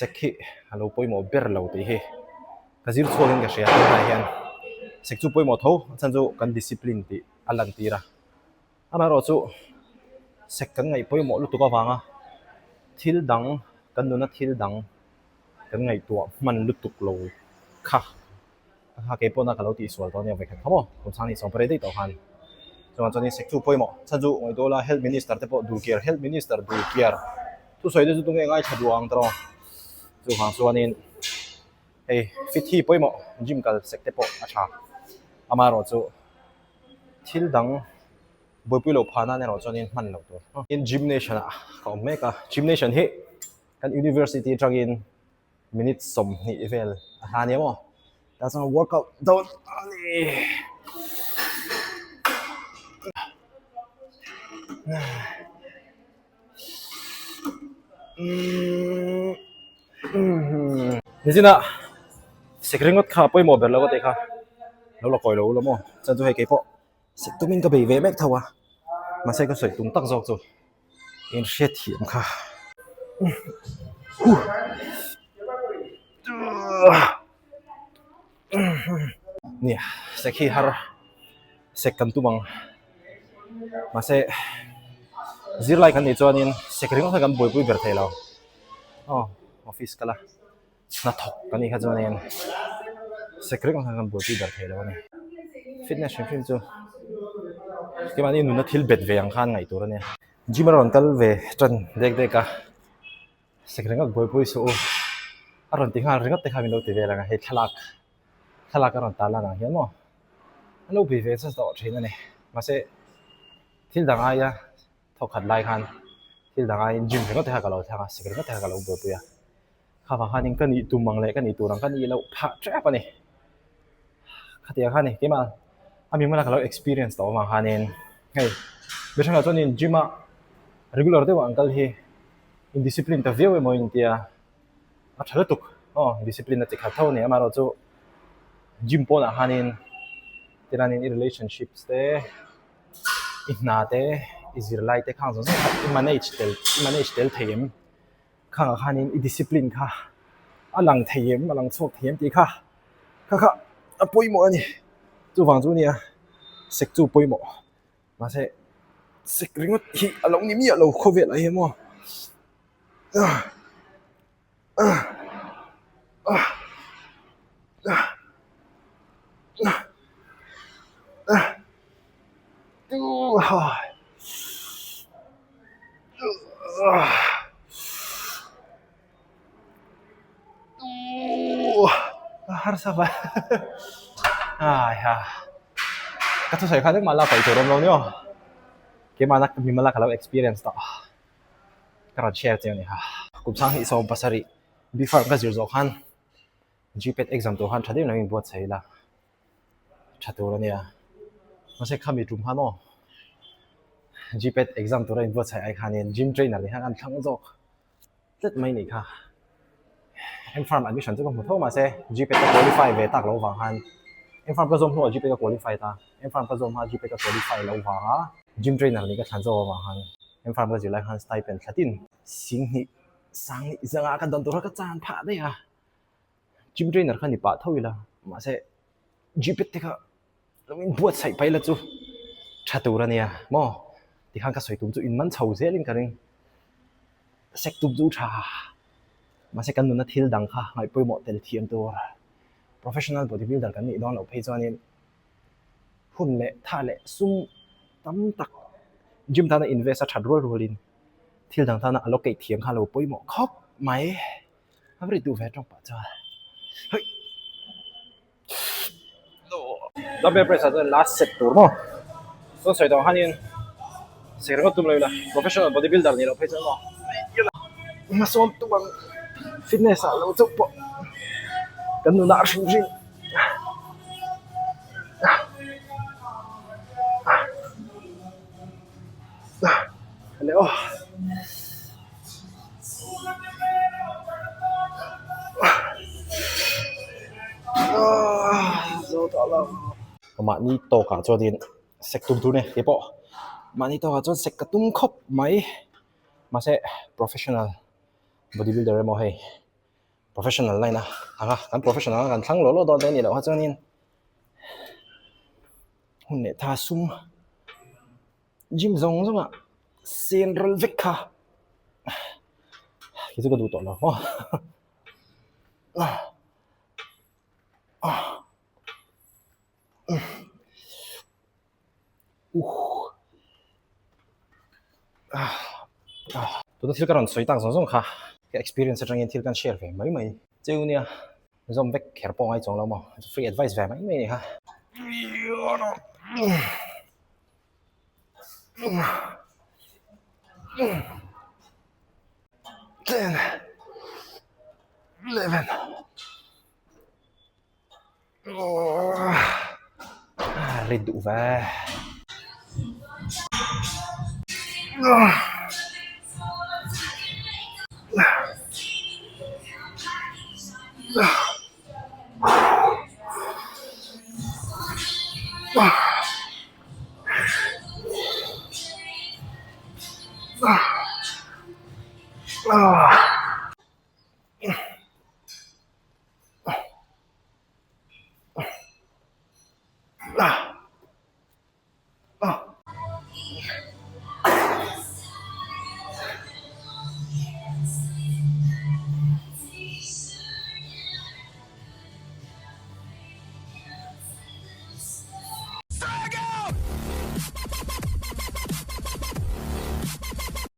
Sek hi a lo pawimawh ber lo tih hi ka zir chhuakin ka hria tunah hian sek chu pawimawh tho a chhan chu kan discipline tih a lantir a amaherawhchu sek kan ngaih pawimawh lutuk avanga thil dang kan nuna thil dang kan ngaihtuah hman lutuk lo kha. Kha kei pawhna ka lo tihsual tawh ania vawikhat kha maw kum sang ni sawm pariat daih tawh khan chuan chuanin sek chu pawimawh chhan chu ngaihtuah ula health minister te pawh dulkiar health minister dulkiar thusawi te chu tunge ngaithla duh ang tawh chuvang chuanin hei fit hi pawimawh gym kal sek te pawh a tha amaherawh chu thil dang buaipui loh phah nan erawh chuanin hman loh tur tin gym nation ah ka awm mek a gym nation hi kan university atangin. Minute 20 vel a hla nia maw tah chuan workout dawn a ni. Nichina sek ringawt kha pawimawh ber lo ka tih kha lo la kawi lo ula maw chuan chu hei keipawh sek tumin ka bei ve mek tho a mahse ka sawi tum tak zawk chu. In hriatthiam kha. Nia sek hi har sek kan tum ang mahse zirlai kan nih chuanin sek ringawt kha kan buaipui ber thei lo aw office kal a. Hnathawk kan nih kha chuanin sek ringawt kha kan buaipui ber thei lo a ni. Fitness hrim hrim chu keimahni nuna thil bet ve ang khan ngaih tur a nia. Gym a rawn kal ve tan dek dek a, sek ringawt buaipui suh u a rawn ti nghal ringawt te kha min lo ti vel ang a, hei thlalak thlalak a rawn tar lan ang hian maw a lo bei ve chas tawh thin a ni. Mahse thil dang aia thawk khat lai khan thil dang aiin gym ringawt te kha ka lo thlang a, sek ringawt te kha ka lo buaipui a. Kha vang khanin ka nih tum ang leh ka nih tur ang ka nih loh phah tep a ni. Khatiang kha ni keimah a mi hmana ka lo experience tawh avang khanin hei mi hrangah chuanin gym a regular deuh ang kal hi in discipline ta viau emaw intia a tha lutuk aw discipline a chi khat tho a ni amaherawhchu gym pawnah khanin tilanin i relationships te i hna te i zirlai te khang zawng zawng kha i manage tel i manage tel thei em. Khangah khanin i discipline kha a lang thei em, a lang chhuak thei em tih kha kha kha a pawimawh a ni. Chuvang chu nia sek chu pawimawh mahse sek ringawt hi a lo ni miah lo khawvel ah hian maw. Harsa va ai ha ka thusawi kha engmah la paih tur awm lo ni aw keimahna mimala ka lo experience tawh ka rawn share chiang a ni ha kum sanghnih 17 B farm ka zir zawh khan Gpet exam tur khan tha deuh in lo inbuatsaih ila tha tur a nia mahse khami tum khan aw Gpet exam tura inbuatsaih ai khanin gym trainer ni khan an thlang zawk tlat mai nih kha M farm admission chu ka hmu tho mahse Gpet ka qualify ve tak lo vang khan M farm ka zawm hnuah Gpet ka qualify ta M farm ka zawm hma Gpet ka qualify lo vanga gym trainer nih ka thlan zawk avang khan M farm ka zir lai khan stipend thlatin singhnih sanghnih zangah ka dawn tur kha ka chan phah daih a. Gym trainer kha ni pah tho ila mahse gpet te kha lo in buatsaih paih la chu tha tur a nia maw tikhan ka sawi tum chu in man chho zel in ka ring sek tum chu tha mahse kan nuna thil dang kha ngaih pawimawh tel thiam tur professional body builder kan nih dawn loh phei chuanin hun leh tha leh sum tam tak gym tana invest a that rual rualin thil dang tana allocate thiam kha lo pawimawh khawp mai. A ri duh ve tawk pah chuan hei dumbbell press ah chuan last set tur maw chuan sawi tawh ang khanin sek ringawt tum lo ila professional body builder nih loh phei chuan maw hmasawn tum ang fitness ah lo chauh pawh kan nunah a hrim hrim. Mahni tawkah chuanin sek tum tur a ni keipawh mahni tawkah chuan sek ka tum khawp mai mahse professional body builder emaw hei. Professional line a ang a, kan professional a kan thlang law law dawn te a nih loh kha chuanin hun leh tha sum gym zawng zawng ah sen ral vek kha kei chu ka duh tawh lo maw. Tuna thil ka rawn sawi tak zawng zawng kha ka experience atangin thil kan share ve mai mai cheu nia zawm vek kher pawh ngai chuang lo maw free advice ve mai mai a ni kha. 10 11 Rit duh ve.